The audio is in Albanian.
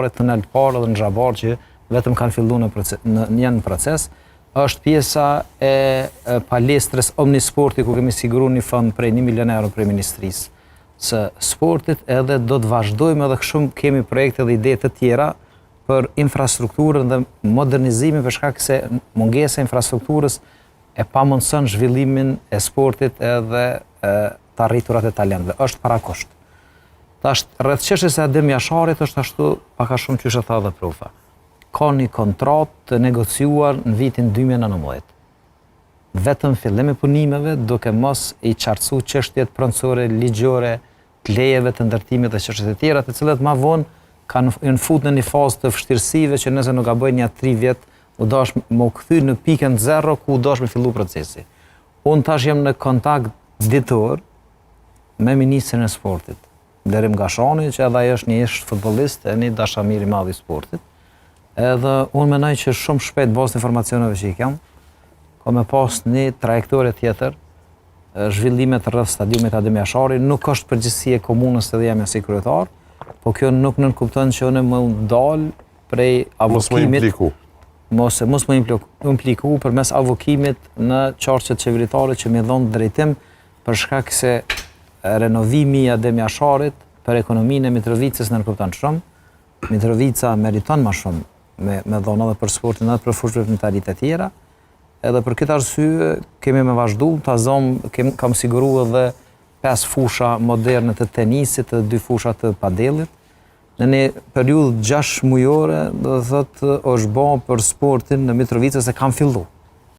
Tunel të parë edhe në Zhabar që vetëm kanë fillu në, proces, në, janë në proces, është pjesa e, e palestrës Omnisporti ku kemi siguru një fond prej 1 milion euro prej Ministrisë së Sportit edhe do të vazhdojmë edhe shumë kemi projekte dhe ide të tjera për infrastrukturën dhe modernizimin për shkak se mungesa e infrastrukturës e pamundëson zhvillimin e sportit edhe e, të arriturat e talentëve. Është parakusht. Tash, rreth çështjes së Adem Jasharit është ashtu pak a shumë qysh e tha dhe Profa. Ka një kontratë të negociuar në vitin 2019. Vetëm fillim e punimeve duke mos i qartësu çështjet pronësore, ligjore, të lejeve të ndërtimit dhe çështjet e tjera, të cilat ma vonë kanë janë fut në një fazë të vështirësive që nëse nuk gaboj nja 3 vjet u dash me u kthy në pikën zero ku u dash me fillu procesi. Unë tash jam në kontakt ditor me ministrin e sportit, Blerim Gashani, që edhe ai është një ish futbollist e një dashamir i madh i sportit. Edhe unë mendoj që shumë shpejt bazë të informacioneve që i kam, ka me pas një trajektore tjetër, zhvillimet rreth stadiumit Adem Jashari, nuk është përgjegjësi e komunës edhe jemja si kryetar, po kjo nuk nënkupton që unë me u ndal prej avokimit. Mos me Mos, mos me impliku përmes avokimit në qarqet qeveritare që me dhonë drejtim për shkak se renovimi i Adem Jasharit për ekonominë e Mitrovicës nënkupton shumë. Mitrovica meriton ma shumë me, me dhonë edhe për sportin edhe për fushëveprimtaritë e tjera. Edhe për këtë arsye kemi me vazhdu, ta zomë, kem, kam siguru edhe 5 fusha moderne të tenisit dhe 2 fusha të padellit. Në një periudhë 6 mujore, do të thotë, është bo për sportin në Mitrovicë se kam fillu.